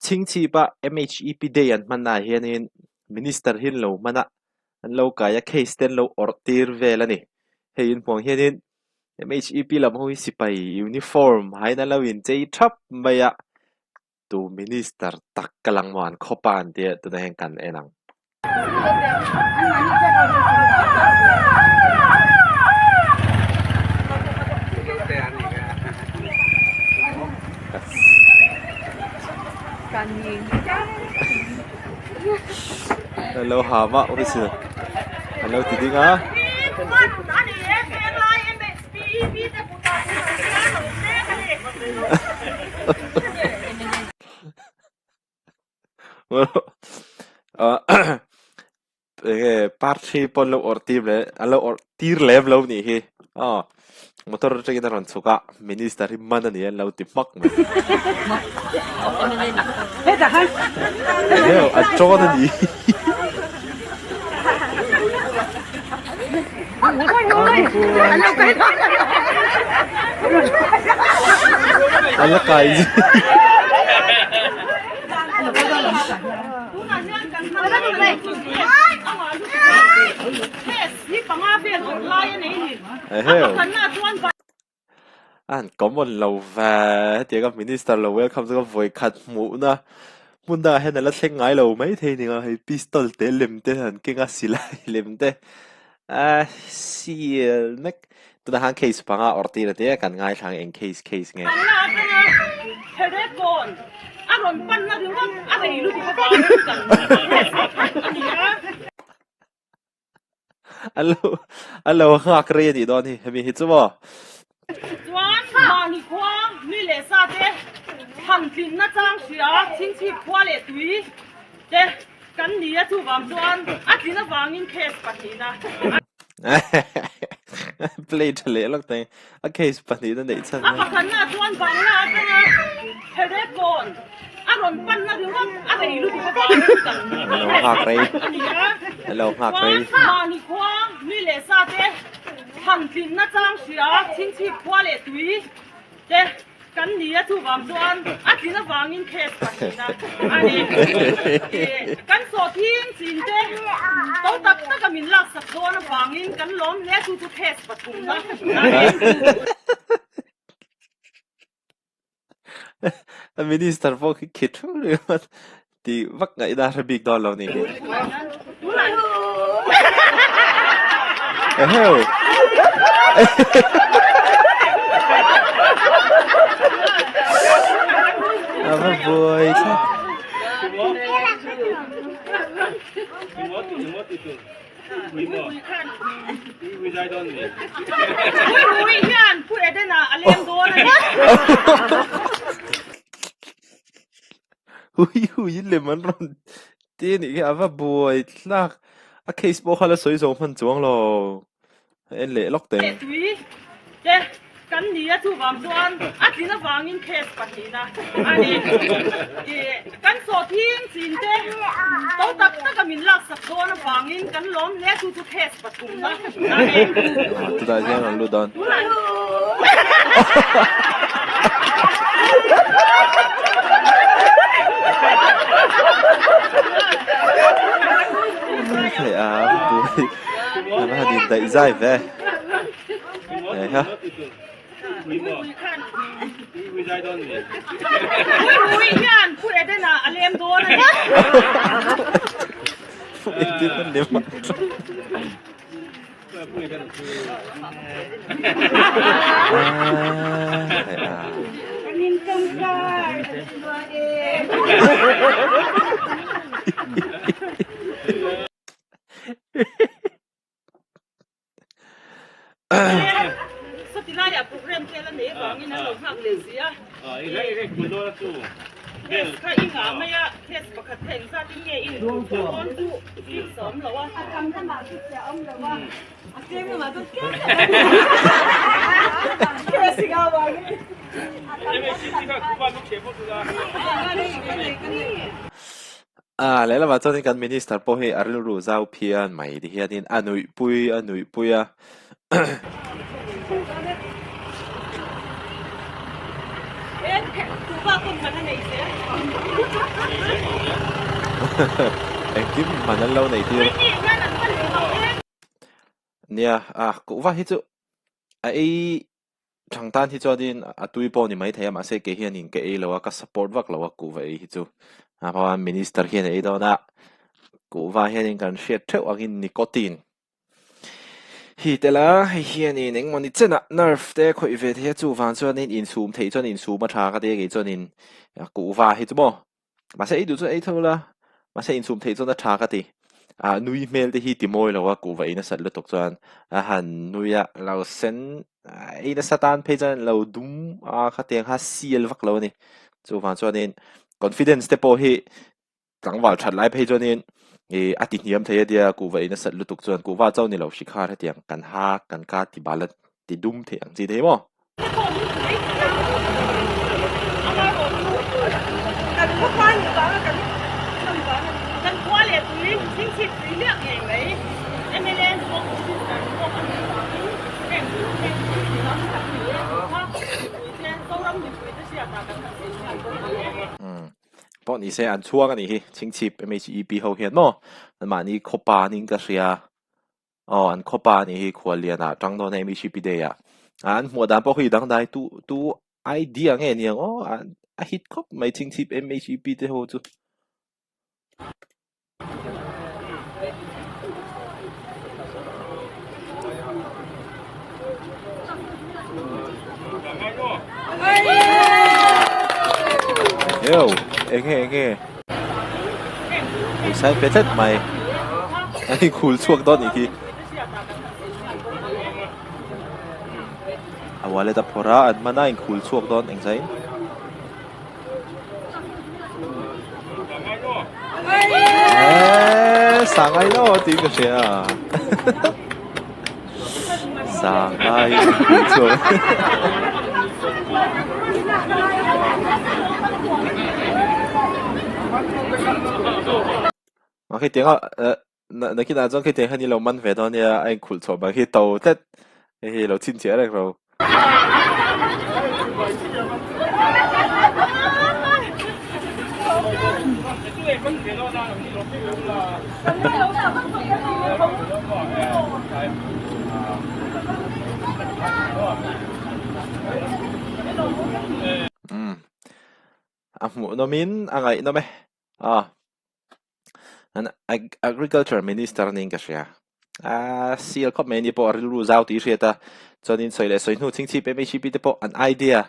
Chhingchhipa MHEP Day an hmanna ah hianin Minister hi an lo hman a, an lo kai a, case te an lo awrh tir vel a ni. Hei inhmuh ang hianin MHEP lam ho hi sipai uniform hain an lo inchei thap mai a, Tu minister tak ka lang maw an khawp a an tia tunah hian kan en ang. Lo ha mah officer an lo ti ding a. Enge parthi pawn lo awrh tir leh an lo awrh tir lem lo nih hi aw motor atangin a rawn chhuk a minister hi man a ni an lo ti hmak mai heu a tawn a ni. A la kai zui. Eheu. A han common lo ve hetiang a minister lo welcome chu ka vawi khat hmuhna hmun dangah hian a la thleng ngai lo mai thei a ni ang hei pistol te lem te han keng a silai lem te ah sial mek tunah khan case panga awrh tir a tia kan ngaithla ang eng case case nge. An lo an lo nghak rei a nih dawn hi hemi hi chu maw. Chuan mahni khua mi leh sa te thlan tlinna chang hria chhingchhip khua leh tui te kan ni a chuvang chuan a tlin avangin case pahnihna a Play tha leh lawk ta a case pahnihna neih chhan A pakhatna chuan Bangla atanga Herekawn a rawn panna ringawt a rei lutuk avangin kan Lo nghak rei. a ni a. Lo nghak rei. Chuan mahni khua mi leh sa te thlan tlinna chang hria chhingchhip khua leh tui te Kan ni a chuvang chuan a tlin avangin case pahnihna a ni. Kan sawhthing chin te to tak taka min laksak dawn avangin kan lawm hle chu chu case pathumna a ni. A minister pawh khi khi thu ringawt tih vak ngaihna a hre bik dawn lo ni hi. Eheu. A va buai thlap. Hui hui lem an rawn ti anih khi a va buai thlak a case pawh kha la sawi zo hman chuang lo a en leh lawk teh. Tui te kan ni a chuvang chuan a tlin avangin case pahnihna a ni. Kan sawhthing chin te to tak taka min laksak dawn avangin kan lawm hle chu chu case pathumna a ni. Chutah hian an lut dawn. Hei a pui a va han indaih zai ve hei ha. Pu Edena a lem a. A lehlamah chuanin kan minister pawh hi a rilru zau phian mai ti hianin a nuihpui a nuihpui a. Engkim man an lo nei tir. Nia, a kuhva hi chu a ei thang tan hi chuanin a tui pawh ni maithei a mahse kei hianin ka ei lo a ka support vak lo a kuhva ei hi chu. A hma minister hian a ei dawn a, kuhva hianin kan hriat theuh angin nicotine Hi tel a, hei hianin engmawni chenah nerve te khawih ve thei a, chuvang chuanin insum theih chuan insum a tha ka ti a kei chuanin kuhva hi chu maw mahse ei duh chuan ei tho la mahse insum theih chuan a tha ka ti ah nui hmel te hi ti mawi lo a kuhva ei nasat lutuk chuan a han nui a lo sen ei nasa tan phei chuan lo dum a khatiang kha sial vak lo a ni chuvang chuanin confidence te pawh hi Tlangval that lai phei chuanin ih a ti hniam thei a tia kuhva in a sat lutuk chuan kuhva chauh ni lo hri khar hetiang kan ha kan ka ti bal a ti dum thei ang chi thei maw? Pawh ni se an chhuang a nih hi chhingchhip MHEP ho hian maw an mahni khawpa aniin ka hria aw an khawpa a nih hi khuallian ah tang dawn a MHEP day ah an hmuh dan pawh hi dangdai tu tu idea nge niang aw a hit khawp mai chhingchhip MHEP te ho chu. Eo, enge enge. Pawisa pe tlat mai. A in khul chhuak dawn nih hi. A wallet a phawrh a, an hman a in khul chhuak dawn engzah in. Sangai lo tih ka hria Sangai chuan Mà khi tiếng nakinah chuan khi tiang hian i lo man ve dawn nia a inkhulh chhuah mai khi to tlat hei hi lo chhinchhiah reng ro. Umm a hmuhnawmin a ngaihnawm e a. An Agriculture Minister niin ka hria. A sial khawp mai a ni pawh a rilru zau tih i hriat a, chuanin sawi leh sawi hnu chhingchhip MHP te pawh an idea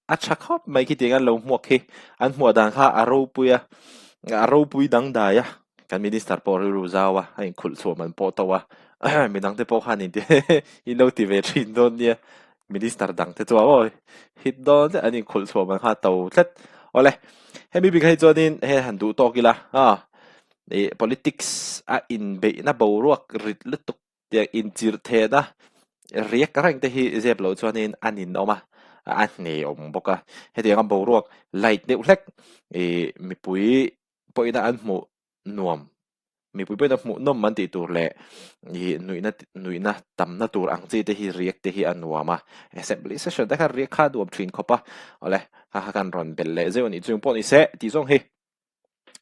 a tha khawp mai khitiang an lo hmuak khi an hmuah dan kha a ropui a, a ropui dangdai a, kan Minister pawh rilru zau a, a inkhulh chhuah man pawh to a, midang te pawh khan inti in lo ti ve thin dawn nia, Minister dang te chuan aw hit dawn zet an inkhulh chhuah man kha to tlat. Awle, hemi bik hei chuanin hei han duh tawk ila a ih politics a inbeihna boruak rit lutuk tiang inchirh thehna riak reng te hi zep loh chuanin a ninawm a, a hneawm bawk a. Hetianga boruak light deuh hlek ih mipui pawhin an hmuh nuam mipui pawhin a hmuhnawm an tih tur leh ih nuihna nuihna tamna tur ang chi te hi riak te hi a nuam a assembly session te khan riak kha a nuam thin khawp a awle kha kha kan rawn belh leh zeuh a nih chung pawh ni se tih zawng hi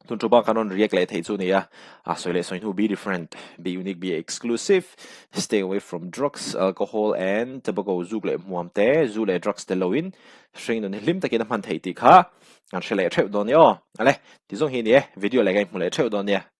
tun thu bak kan rawn riak leh theih chu a ni a a sawi leh sawi hnu be different be unique be exclusive stay away from drugs alcohol and tobacco zuk leh hmuam te zu leh drugs tel loin hringnun hi hlim takin a hman theih tih kha kan hre leh theuh dawn a ni aw awle tih zawng hi a ni e video leh ka inhmu leh theuh dawn nia.